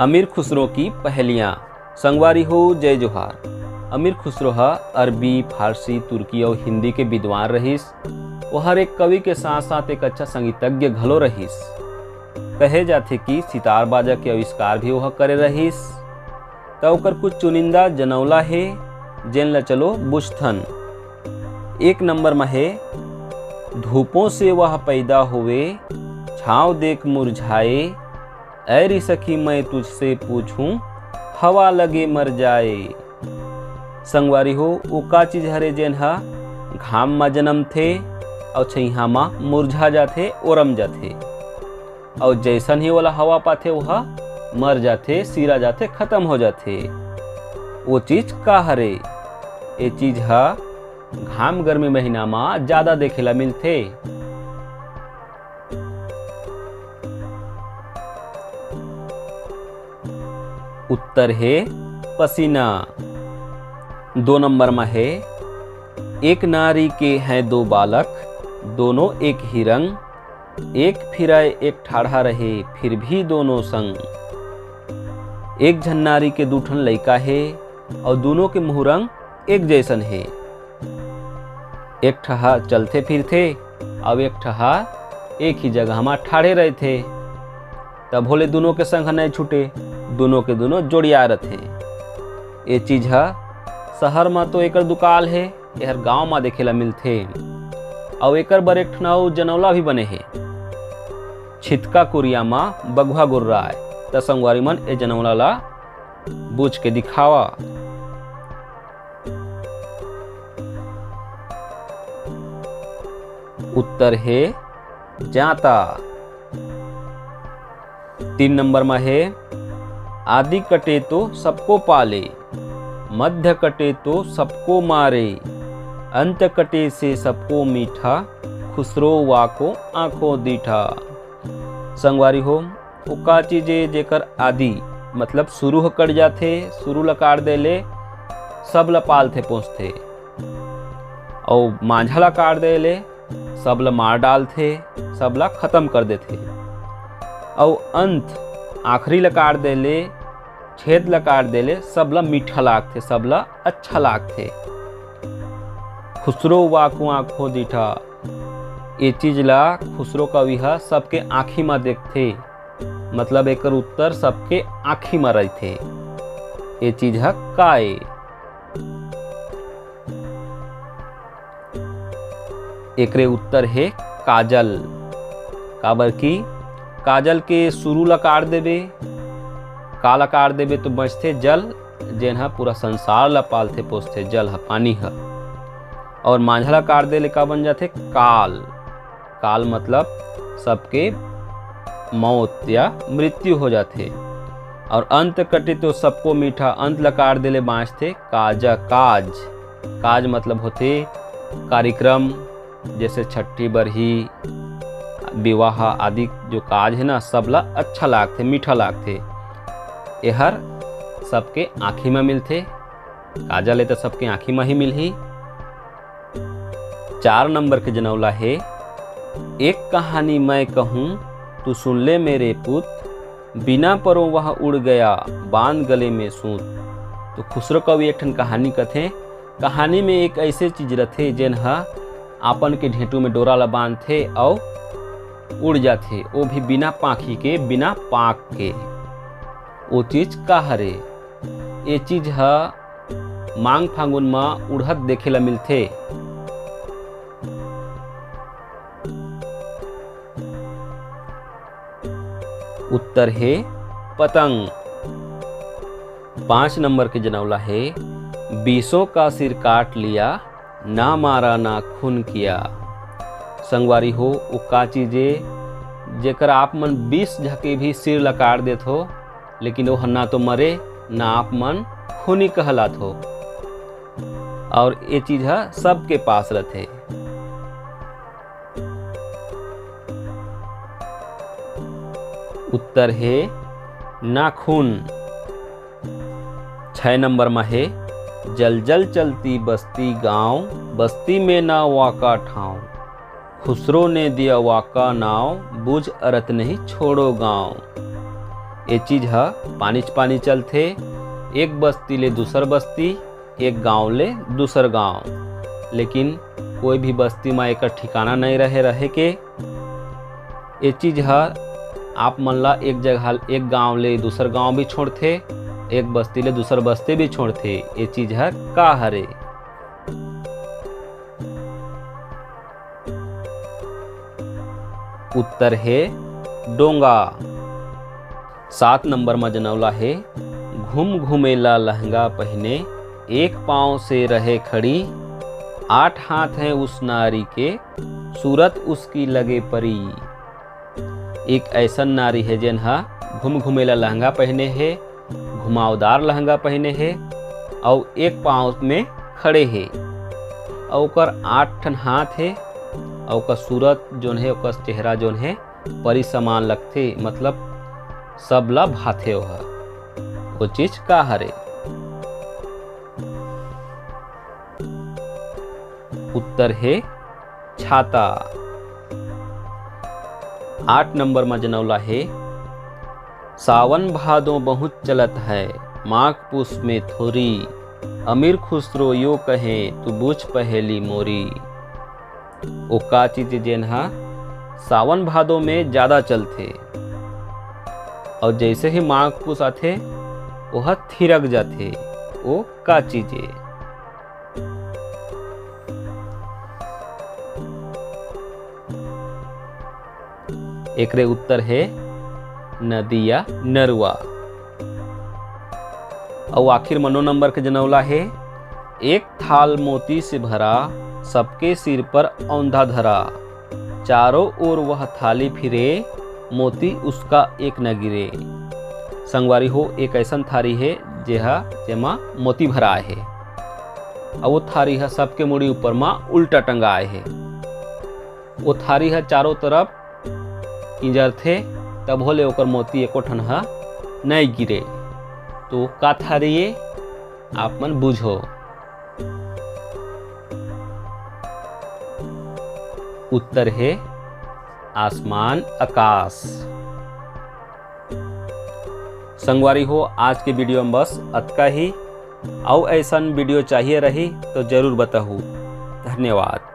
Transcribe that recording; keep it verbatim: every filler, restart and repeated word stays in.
अमीर खुसरो की पहेलियाँ। संगवारी हो, जय जोहार। अमीर खुसरो ह अरबी, फारसी, तुर्की अउ हिंदी के विद्वान रहिस। ओहर एक कवि के साथ-साथ एक अच्छा संगीतज्ञ घलो रहिस। कहे जाथे कि सितार बाजा के आविष्कार भी ओह करे रहिस। त ओकर कुछ चुनिंदा जनौला हे, जेन ल चलो बुझथन। एक नंबर म हे, धूपों से वह पैदा होवे, छाँव देख मुरझाए, ऐ री सखी मैं तुझसे पूछूं, हवा लगे मर जाए। संगवारी हो, ओ का चीज हरे जेन ह घाम म जनमथे अउ छइहां म मुरझा जाथे, ओरम जाथे, अउ जइसन ही ओला हवा पाथे, ओहा मर जाथे, सिरा जाथे, खतम हो जाथे। ओ चीज का हरे? ए चीज ह घाम गर्मी महीना म जादा देखे ला मिलथे। उत्तर हे पसीना। दो नंबर म हे, एक नारी के हैं दो बालक, दोनों एक ही रंग, एक फिरय एक ठाढ़ा रहे, फिर भी दोनों संग। एक झन नारी के दू ठन लइका हे, अउ दूनों के मुहरंग एक जइसन हे। एक ठहा चलथे फिरथे, अउ एक ठहा एक ही जगह म ठाढ़े रहिथे। तभो ले दूनों के संग ह नइ छूटे, दूनों के दूनों जोड़िया रथे। ए चीज ह शहर म तो एकर दुकाल हे, एहर गांव म देखे ला मिलथे। अउ एकर बर एक ठन अउ जनौला भी बने हे, छितका कुरिया म बघवा गुर्राय। त संगवारी मन, ए जनौला ला बूझ के दिखावा। उत्तर हे जांता। तीन नंबर म हे, आदि कटे तो सबको पाले, मध्य कटे तो सबको मारे, अंत कटे से सबको मीठा, खुसरो वा को आंखों दीठा। संगवारी हो, ओ का चीज ए जेकर आदि मतलब शुरू ह कट जाथे, शुरू ल काट दे ले सब ल पालथे पोसथे, अउ माझा ल काट दे ले सब ल मार डालथे, सब ल खतम कर देथे, अउ अंत आखिरी ल काट दे ले, छेद ल काट दे ले सब ल मीठा लागथे, सब ल अच्छा लागथे। खुसरो वा को आंखों दीठा, ए चीज ला खुसरो कवि ह सबके आँखी म देखथे, मतलब एकर उत्तर सबके आँखी म रहिथे। ए चीज ह का ए? एकरे उत्तर हे काजल। काबर कि काजल के शुरू ला काट देबे, का ला काट देबे तो बचथे जल, जेन ह पूरा संसार ला पालथे पोसथे, जल ह, पानी ह। और माझा ला काट दे ले का बन जाथे? काल। काल मतलब सबके मौत या मृत्यु हो जाथे। और अंत कटे तो सबको मीठा, अंत ला काट दे ले बाँचथे काजा, काज। काज मतलब होथे कार्यक्रम, जैसे छट्ठी बरही, विवाह आदि जो काज है ना, सब ला अच्छा लागथे, मीठा लागथे। एहर सबके आँखी म मिलथे। काजा ले तो सबके आँखी म ही मिलही। चार नंबर के जनौला हे, एक कहानी मैं कहूँ, तू सुन ले मेरे पुत, बिना परो वह उड़ गया, बांध गले में सूत। तो खुसरो कवि एक ठन कहानी कथे। कहानी में एक ऐसे चीज रथे, जेन ह आपन के ढेंटू में डोरा ला बांधथे अउ उड़ जाथे, वो भी बिना पाखी के, बिना पाख के। वो चीज का हरे? ये चीज ह मांग फागुन म उड़हत देखे ला मिलथे। उत्तर हे पतंग। पाँच नंबर के जनौला हे, बीसों का सिर काट लिया, ना मारा ना खून किया। संगवारी हो, वो का चीज ए, जेकर आप मन बीस झके भी सिर ला काट देथो, लेकिन वो ह ना तो मरे, ना आप मन खूनी कहलाथो। और ये चीज ह सबके पास रथे। उत्तर हे नाखून। छह नंबर म हे, जल जल चलती बस्ती गांव, बस्ती में ना वाका ठाव। खुसरो ने दिया वाका नाव, बुझ अरत नहीं छोड़ो गांव। ये चीज ह पानीच पानी चलथे, एक बस्ती ले दूसर बस्ती, एक गांव ले दूसर गांव, लेकिन कोई भी बस्ती म एकर ठिकाना नइ रहे, रहे के। ये चीज ह आप मन ला एक जगह, एक गांव ले दूसर गांव भी छोड़थे, एक बस्ती ले दूसर बस्ती भी छोड़थे। ये चीज ह का हरे? उत्तर हे डोंगा। सात नंबर म जनौला हे, घुम घुमेला लहंगा पहिने, एक पांव से रहे खड़ी, आठ हाथ है उस नारी के, सूरत उसकी लगे परी। एक ऐसन नारी हे जेन ह घुम घुमेला लहंगा पहिने हे, घुमावदार लहंगा पहिने हे, अउ एक पांव में खड़े हे, अउ ओकर आठ ठन हाथ हे, अउ ओकर सूरत जोन हे, ओकर चेहरा जोन हे, परी समान लगथे, मतलब सब ला भाथे ओह। वो चीज का हरे? उत्तर हे छाता। आठ नंबर म जनौला हे, सावन भादो बहुत चलत है, माघ पूस में थोरी, अमीर खुसरो यो कहे, तू बूझ पहेली मोरी। ओ का चीज जेन ह सावन भादो में ज्यादा चलथे, अउ जैसे ही माघ पूस आथे, ओह थिरक जाथे। ओ का चीज ए? एकरे उत्तर हे नदी या नरुआ। अउ आखिर म नौ नंबर के जनौला हे, एक थाल मोती से भरा, सबके सिर पर औंधा धरा, चारों ओर वह थाली फिरे, मोती उसका एक न गिरे। संगवारी हो, एक ऐसन थारी हे जेहा, जेमा मोती भराए हे, अउ वो थारी ह सबके मुड़ी ऊपर म उल्टा टंगाए हे। वो थारी ह चारों तरफ किंजरथे, तभो ले ओकर मोती एको ठन ह नइ गिरे। तो का थारी ए, आप मन बूझो। उत्तर हे आसमान, आकाश। संगवारी हो, आज के वीडियो में बस अतका ही। अउ ऐसन वीडियो चाहिए रही तो जरूर बताहू। धन्यवाद।